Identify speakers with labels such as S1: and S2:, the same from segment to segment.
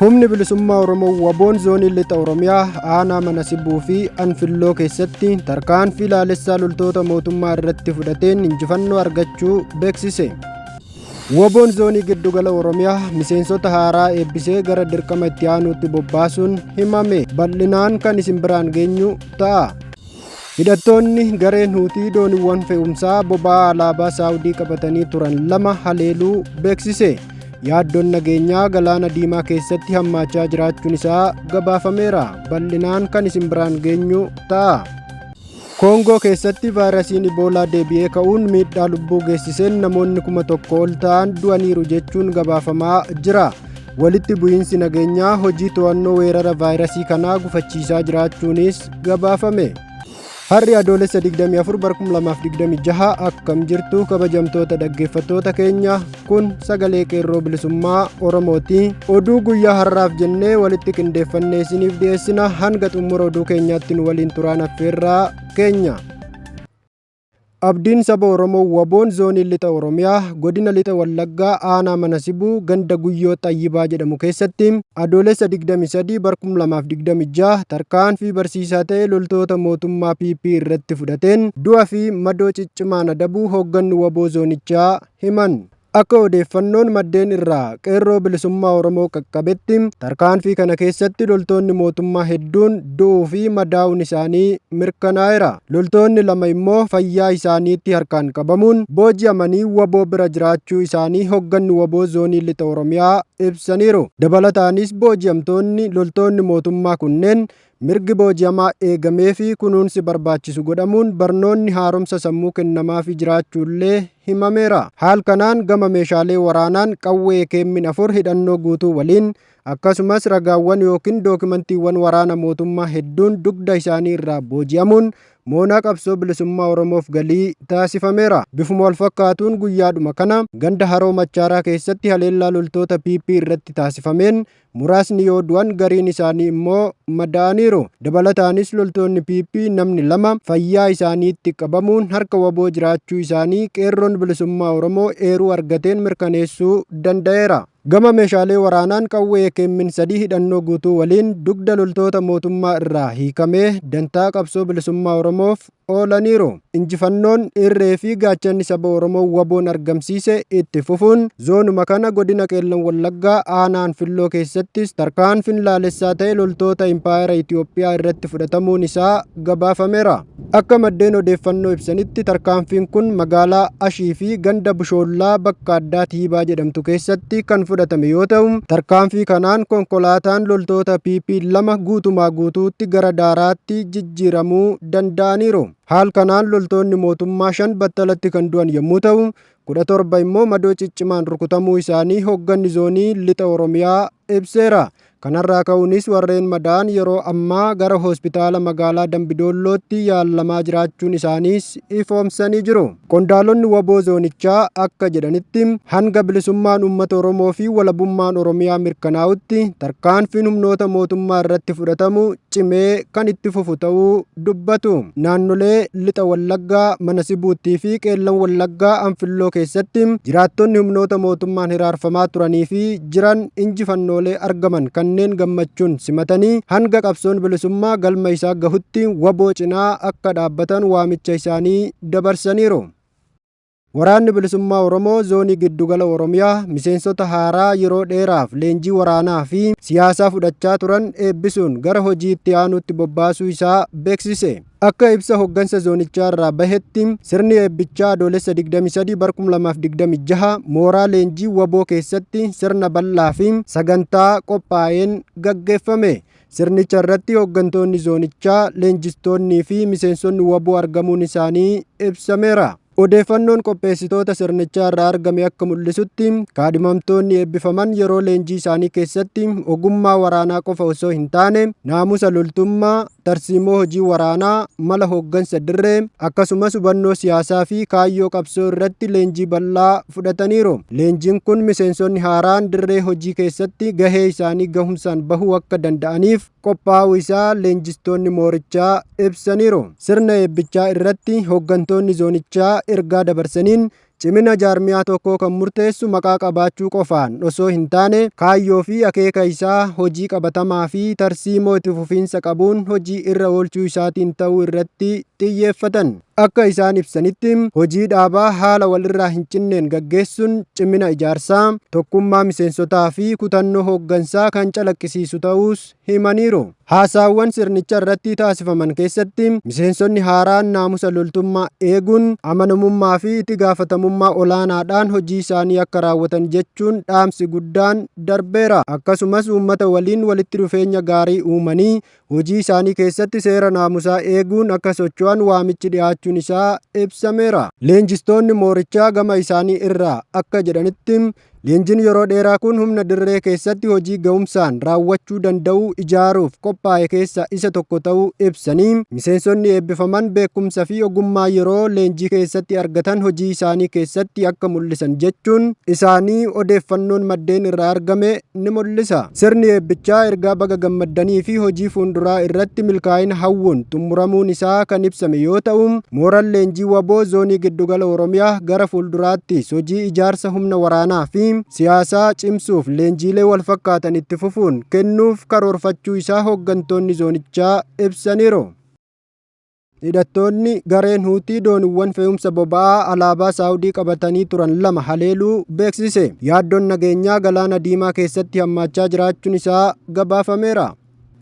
S1: Humni Bilisummaa Oromoo Waboon Zoonii Lixa Oromiyaa aanaa Mana Sibuu fi Anfilloo keessatti tarkaanfii laalessaa loltoota mootummaa irratti fudhateen injifannoo argachuu beeksise. Waboon Zoonii Giddugala Oromiyaa miseensota haaraa eebbisee gara dirqama itti aanuutti bobbaasuun himame. Bal'inaan kan isin biraan geenyu ta'a. Hidhattoonni gareen Huutii dooniiwwan fe'umsaa boba'aa alaabaa Saawudii qabatanii turan lama haleeluu beeksise. Yaaddoon nageenyaa galaana diimaa keessatti hammaachaa jiraachuun isaa gabaafameera. Bal'inaan kan isin biraan geenyu ta'a. Koongoo keessatti vaayirasiin Iboolaa deebi'ee ka'uun miidhaa lubbuu geessiseen namoonni 1000 ol ta'an du'aniiru jechuun gabaafamaa jira. Walitti bu'iinsi nageenyaa hojii to'annoo weerara vaayirasii kanaa gufachiisaa jiraachuunis gabaafame. Har'i Adoolessa 24 bara 2026 akkam jirtu kabajamtoota dhaggeeffattoota keenya kun sagalee qeerroo bilisummaa Oromooti. Oduu guyyaa har'aaf jennee walitti qindeeffannee isiniif dhiyeessina hanga xumura oduu keenyaatti nu waliin turaan affeerraa keenya. Abdiin saba Oromoo Waboon Zoonii Lixa Oromiyaa godina Lixa Wallaggaa aanaa Mana Sibuu ganda Guyyoo Xayyibaa jedhamu keessatti Adoolessa 23 bara 2026 tarkaanfii barsiisaa ta'e loltoota mootummaa PP irratti fudhateen du'a fi madoo ciccimaan adabuu hoogganni Waboo Zoonichaa himan. Akka odeeffannoon maddeen irraa Qeerroo Bilisummaa Oromoo qaqqabetti tarkaanfii kana keessatti loltoonni mootummaa hedduun du'uu fi madaa'uun isaanii mirkanaa'eera. Loltoonni lama immoo fayyaa isaaniitti harkaan qabamuun booji'amanii waboo bira jiraachuu isaanii hogganni waboo zoonii lixa Oromiyaa ibsaniiru. Dabalataanis booji'amtoonni loltoonni mootummaa kunneen Mirgi booji'amaa eegameefii kunuunsi barbaachisu godhamuun barnoonni haaromsa sammuu kennamaafii jiraachuullee himameera. Haal kanaan gama meeshaalee waraanaan qawwee AKM'n 4 hidhannoo guutuu waliin akkasumas ragaawwan ykn dookimantiiwwan waraana mootummaa hedduun dugda isaanii irraa booji'amuun moonaa qabsoo bilisummaa Oromoof galii taasifameera. Bifuma walfakkaatuun guyyaadhuma kana ganda Haroo Machaaraa keessatti haleellaa loltoota PP irratti taasifameen Muraasni yoo du'an gariin isaanii immoo madaa'aniiru. Dabalataanis loltoonni PP namni 2 fayyaa isaaniitti qabamuun harka wbo jiraachuu isaanii Qeerroon Bilisummaa Oromoo eeruu argateen mirkaneessuu danda'eera. Gama meeshaalee waraanaan qawwee AKM'n 3 hidhannoo guutuu waliin dugda loltoota mootummaa irraa hiikamee dantaa qabsoo bilisummaa Oromoof oolaniiru. Injifannoon irree fi gaachanni saba Oromoo WBOn argamsiise itti fufuun zoonuma kana godina Qeellam Wallaggaa aanaa Anfilloo keessattis tarkaanfin laalessaa ta'e loltoota impaayera Itiyoophiyaa irratti fudhatamuun isaa gabaafameera. Akka maddeen odeeffannoo ibsanitti tarkaanfiin kun magaalaa Ashii fi ganda Bushoollaa bakka addaa Tiibaa jedhamtu keessatti kan fudhatame yoo ta'u, tarkaanfii kanaan konkolaataan loltoota PP 2 guutumaa guutuutti gara daaraatti jijjiiramuu danda'aniiru. Haal kanaan loltoonni mootummaa 5 battalatti kan du'an yommuu ta'u, 17 immoo madoo ciccimaan rukutamuu isaanii hoogganni zoonii Lixa Oromiyaa ibseera. Kanarraa ka'uunis warreen madaa'an yeroo ammaa gara hospitaala magaalaa Dambidoollootti yaallamaa jiraachuun isaaniis ifoomsanii jiru. Qondaalonni wbo zoonichaa akka jedhanitti hanga bilisummaan uummata Oromoo fi walabummaan Oromiyaa mirkanaa'utti tarkaanfiin humnoota mootummaa irratti fudhatamu cimee kan itti fufu ta'uu dubbatu. Naannolee Lixa Wallaggaa, Mana Sibuuttii fi Qeellam Wallaggaa Anfilloo keessatti jiraattonni humnoota mootummaan hiraarfamaa turanii fi jiran injifannoolee argaman kanneen gammachuun simatanii hanga qabsoon bilisummaa galma isaa gahutti wbo cinaa akka dhaabbatan waamicha isaanii dabarsaniiru. Waraanni Bilisummaa Oromoo Zoonii Giddugala Oromiyaa miseensota haaraa yeroo dheeraaf leenjii waraanaa fi siyaasaa fudhachaa turan eebbisuun gara hojii itti aanuutti bobbaasuu isaa beeksise. Akka ibsa hoggansa zoonichaa irraa bahetti, sirni eebbichaa Adoolessa 23 bara 2026 mooraa leenjii wbo keessatti sirna bal'aa fi sagantaa qophaa'een gaggeeffame. Sirnicha irratti hoggantoonni zoonichaa, leenjistoonnii fi miseensonni wbo argamuun isaanii ibsameera. Odeeffannoon qopheessitoota sirnichaa irraa argame akka mul'isutti, kaadhimamtoonni eebbifaman yeroo leenjii isaanii keessatti ogummaa waraanaa qofa osoo hin taane, naamusa loltummaa, tarsiimoo hojii waraanaa, mala hooggansa dirree, akkasumas hubannoo siyaasaa fi kaayyoo qabsoo irratti leenjii bal'aa fudhataniiru. Leenjiin kun miseensonni haaraan dirree hojii keessatti gahee isaanii gahumsaan bahuu akka danda'aniif qophaa'uu isaa leenjistoonni moorichaa ibsaniiru. Sirna eebbichaa irratti hoggantoonni zoonichaa ergaa dabarsaniin, Cimina jaarmiyaa tokkoo kan murteessu maqaa qabaachuu qofaan osoo hin taane, kaayyoo fi akeeka isaa hojii qabatamaa fi tarsiimoo itti fufiinsa qabuun hojii irra oolchuu isaatiin ta'uu irratti xiyyeeffatan. Akka isaan ibsanitti, hojii dhaabaa haala walirraa hin cinneen gaggeessuun cimina ijaarsaa, tokkummaa miseensotaa fi kutannoo hooggansaa kan calaqqisiisu ta'uus himaniiru. Haasaawwan sirnicha irratti taasifaman keessatti miseensonni haaraan naamusa loltummaa eeguun, amanamummaa fi itti gaafatamummaa olaanaadhaan hojii isaanii akka raawwatan jechuun dhaamsi guddaan darbeera. Akkasumas uummata waliin walitti dhufeenya gaarii uumanii hojii isaanii keessatti seera naamusaa eeguun akka socho'an waamichi dhiyaachuun isaa ibsameera. Leenjistoonni moorichaa gama isaanii irraa akka jedhanitti, leenjiin yeroo dheeraa kun humna dirree keessatti hojii ga'umsaan raawwachuu danda'u ijaaruuf qophaa'e keessaa isa tokko ta'uu ibsanii, miseensonni eebbifaman beekumsa fi ogummaa yeroo leenjii keessatti argatan hojii isaanii keessatti akka mul'isan jechuun isaanii odeeffannoon maddeen irraa argame ni mul'isa. Sirni eebbichaa ergaa baga gammaddanii fi hojii fuulduraa irratti milkaa'ina hawwuun xumuramuun isaa kan ibsame yoo ta'u, mooraan leenjii WBO zoonii giddugala Oromiyaa gara fuulduraattis hojii ijaarsa humna waraanaa fi siyaasaa cimsuuf leenjiilee wal fakkaatan itti fufuun kennuuf karoorfachuu isaa hooggantoonni zoonichaa ibsaniiru. Hidhattoonni gareen Huutii dooniiwwan fe'umsa boba'aa alaabaa Saawudii qabatanii turan lama haleeluu beeksise. Yaaddoon nageenyaa Galaana Diimaa keessatti hammaachaa jiraachuun isaa gabaafameera.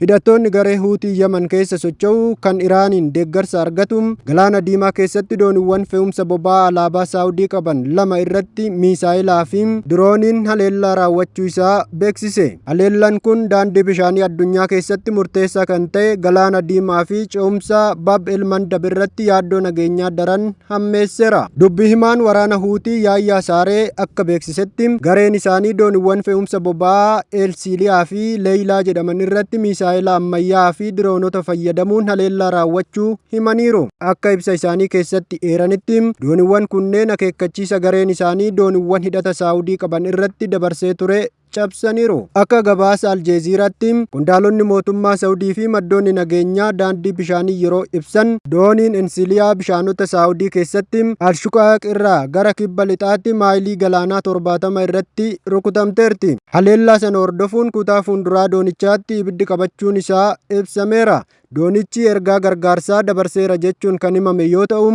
S1: Hidhattoonni garee Huutii Yaman keessa socho'u kan Iraaniin deeggarsa argatu Galaana Diimaa keessatti dooniiwwan fe'umsa boba'aa alaabaa Saawudii qaban lama irratti miisaayilaa fi dirooniin haleellaa raawwachuu isaa beeksise. Haleellaan kun daandii bishaanii addunyaa keessatti murteessaa kan ta'e Galaana Diimaa fi ce'umsa Bab el Mandab irratti yaaddoo nageenyaa daran hammeesseera. Dubbi himaan waraana Huutii Yaayyaa Saaree akka beeksisetti, gareen isaanii dooniiwwan fe'umsa boba'aa Eelsiiliyaa fi Leeyilaa jedhaman irratti miisaayila ammayyaa fi diroonota fayyadamuun haleellaa raawwachuu himaniiru. Akka ibsa isaanii keessatti eeranitti, dooniiwwan kunneen akeekkachiisa gareen isaanii dooniiwwan hidhata Saawudii qaban irratti dabarsee ture cabsaniiru. Akka gabaasa Aljeeziiraatti, qondaalonni mootummaa Saawudii fi maddoonni nageenyaa daandii bishaanii yeroo ibsan, dooniin Ensiliyaa bishaanota Saawudii keessatti Alshuqaaq irraa gara kibba lixaatti maayilii galaanaa 70 irratti rukutamteerti. Haleellaa sana hordofuun kutaa fuulduraa doonichaatti ibiddi qabachuun isaa ibsameera. Doonichi ergaa gargaarsaa dabarseera jechuun kan himame yoo ta'u,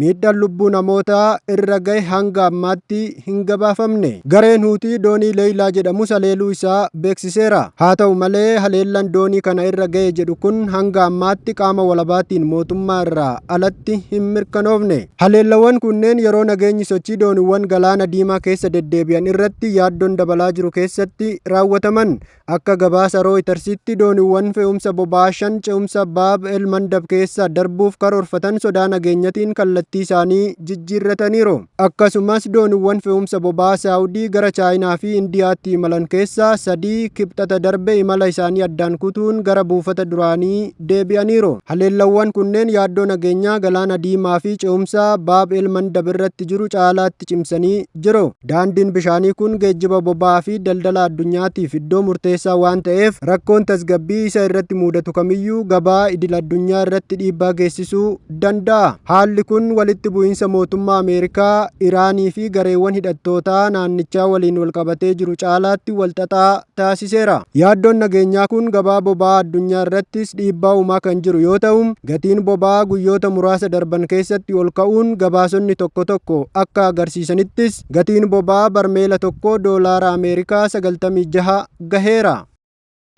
S1: miidhaan lubbuu namootaa irra gahe hanga ammaatti hin gabaafamne. Gareen Huutii doonii Leeyilaa jedhamus haleeluu isaa beeksiseera. Haa ta'u malee, haleellaan doonii kana irra gahe jedhu kun hanga ammaatti qaama walabaatiin mootummaa irraa alatti hin mirkanoofne. Haleellawwan kunneen yeroo nageenyi sochii dooniiwwan Galaana Diimaa keessa deddeebi'an irratti yaaddoon dabalaa jiru keessatti raawwataman. Akka gabaasa Rooyitersitti, dooniiwwan fe'umsa boba'aa shan ce'umsa Baab el Mandab keessa darbuuf karoorfatan sodaa nageenyatiin kallattii isaanii jijjiirrataniiru. Akkasumas dooniiwwan fe'umsa boba'aa Saawudii gara Chaayinaa fi Indiyaatti imalan keessaa sadii Kibxata darbe imala isaanii addaan kutuun gara buufata duraanii deebi'aniiru. Haleellawwan kunneen yaaddoo nageenyaa Galaana Diimaa fi ce'umsa Baab el Mandab irratti jiru caalaatti cimsanii jiru. Daandiin bishaanii kun geejjiba boba'aa fi daldala addunyaatiif iddoo murteessaa waan ta'eef, rakkoon tasgabbii isa irratti mudatu kamiyyuu gabaa idil addunyaa irratti dhiibbaa geessisuu danda'a. Haalli kun walitti bu'iinsa mootummaa Ameerikaa, Iraanii fi gareewwan hidhattootaa naannichaa waliin walqabatee jiru caalaatti walxaxaa taasiseera. Yaaddoon nageenyaa kun gabaa boba'aa addunyaa irrattis dhiibbaa uumaa kan jiru yoo ta'u, gatiin boba'aa guyyoota muraasa darban keessatti ol ka'uun gabaasonni tokko tokko akka agarsiisanittis, gatiin boba'aa barmeela tokkoo doolaara Ameerikaa 96 gaheera.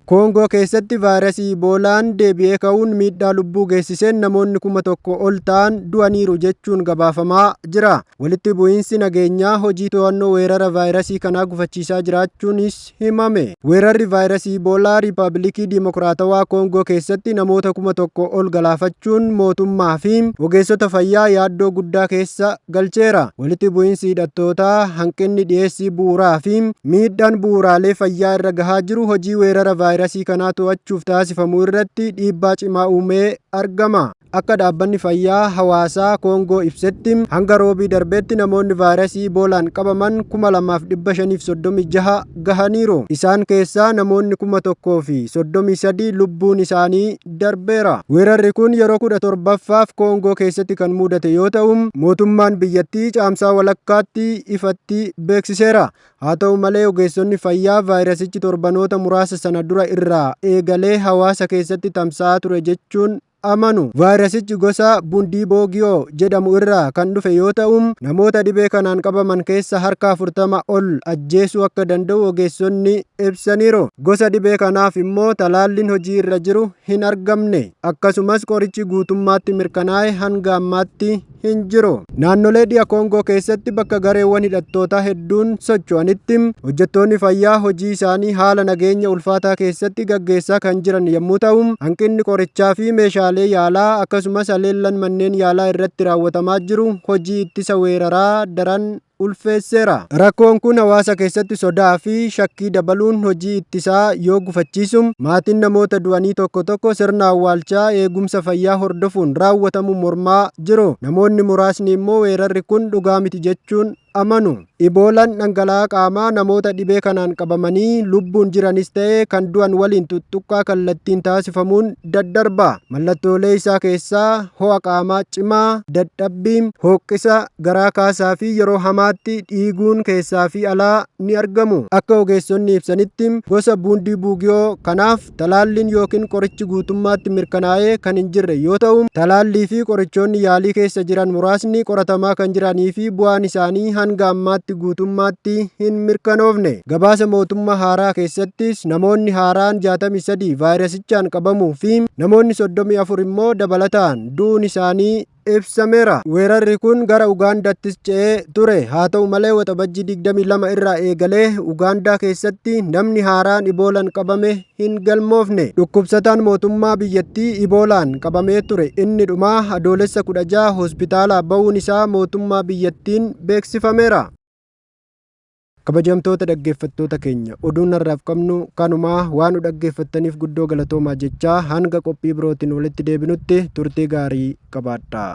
S1: Koongoo keessatti vaayirasii Iboolaan deebi'ee ka'uun miidhaa lubbuu geessiseen namoonni 1000 ol ta'an du'aniiru jechuun gabaafamaa jira. Walitti bu'iinsi nageenyaa hojii to'annoo weerara vaayirasii kanaa gufachiisaa jiraachuunis himame. Weerarri vaayirasii Iboolaa Riippaabilikii Dimokiraatawaa Koongoo keessatti namoota 1000 ol galaafachuun mootummaa fi ogeessota fayyaa yaaddoo guddaa keessa galcheera. Walitti bu'iinsi hidhattootaa, hanqinni dhiyeessii bu'uuraa fi miidhaan bu'uuraalee fayyaa irra gahaa jiru hojii weerara vaayirasii kanaa to'achuuf taasifamu irratti dhiibbaa cimaa uumee argama. Akka dhaabbanni fayyaa hawaasaa Koongoo ibsetti hanga roobii darbeetti namoonni vaayirasii Iboolaan qabaman 2536 gahaniiru. Isaan keessaa namoonni 1033 lubbuun isaanii darbeera. Weerarri kun yeroo 17ffaaf Koongoo keessatti kan mudate yoo ta'u, mootummaan biyyattii caamsaa walakkaatti ifatti beeksiseera. Haa ta'u malee ogeessonni fayyaa vaayirasichi torbanoota muraasa sana dura irraa eegalee hawaasa keessatti tamsa'aa ture jechuun amanu. Vaayirasichi gosa Bundiboogiyoo jedhamu irraa kan dhufe yoo ta'u, namoota dhibee kanaan qabaman keessa harka 40 ol ajjeesuu akka danda'u ogeessonni ibsaniiru. Gosa dhibee kanaaf immoo talaalliin hojii irra jiru hin argamne. Akkasumas qorichi guutummaatti mirkanaa'e hanga ammaatti hin jiru. Naannolee dhiha Koongoo keessatti bakka gareewwan hidhattootaa hedduun socho'anitti hojjettoonni fayyaa hojii isaanii haala nageenya ulfaataa keessatti gaggeessaa kan jiran yommuu ta'u, hanqinni qorichaa fi meeshaalee yaalaa akkasumas haleellaan manneen yaalaa irratti raawwatamaa jiru hojii ittisa weeraraa daran ulfeesseera. Rakkoon kun hawaasa keessatti sodaa fi shakkii dabaluun hojii ittisaa yoo gufachiisu, maatiin namoota du'anii tokko tokko sirna awwaalchaa eegumsa fayyaa hordofuun raawwatamu mormaa jiru. Namoonni muraasni immoo weerarri kun dhugaa miti jechuun amanu. Iboolaan dhangala'aa qaamaa namoota dhibee kanaan qabamanii lubbuun jiranis ta'e kan du'an waliin tuttuqqaa kallattiin taasifamuun daddarba. Mallattoolee isaa keessaa ho'a qaamaa cimaa, dadhabbii, hooqqisa, garaa kaasaa fi yeroo hamaatti dhiiguun keessaa fi alaa ni argamu. Akka ogeessonni ibsanitti gosa buundii buugiyoo kanaaf talaalliin yookiin qorichi guutummaatti mirkanaa'ee kan hin jirre yoo ta'u, talaallii fi qorichoonni yaalii keessa jiran muraasni qoratamaa kan jiranii fi bu'aan isaanii hanga ammaatti guutummaatti hin mirkanoofne. Gabaasa mootummaa haaraa keessattis namoonni haaraan 63 vaayirasichaan qabamuu fi namoonni 34 immoo dabalataan du'uun isaanii ibsameera. Weerarri kun gara Ugaandaattis ce'ee ture. Haa ta'u malee waxabajjii 22 irraa eegalee Ugaandaa keessatti namni haaraan Iboolaan qabame hin galmoofne. Dhukkubsataan mootummaa biyyattii Iboolaan qabamee ture inni dhumaa adoolessa 16 hospitaalaa ba'uun isaa mootummaa biyyattiin beeksifameera. Kabajamtoota dhaggeeffattoota keenya oduun har'aaf qabnu kanumaa waan nu dhaggeeffattaniif guddoo galatoomaa jechaa hanga qophii birootiin walitti deebinutti turtii gaarii qabaadhaa.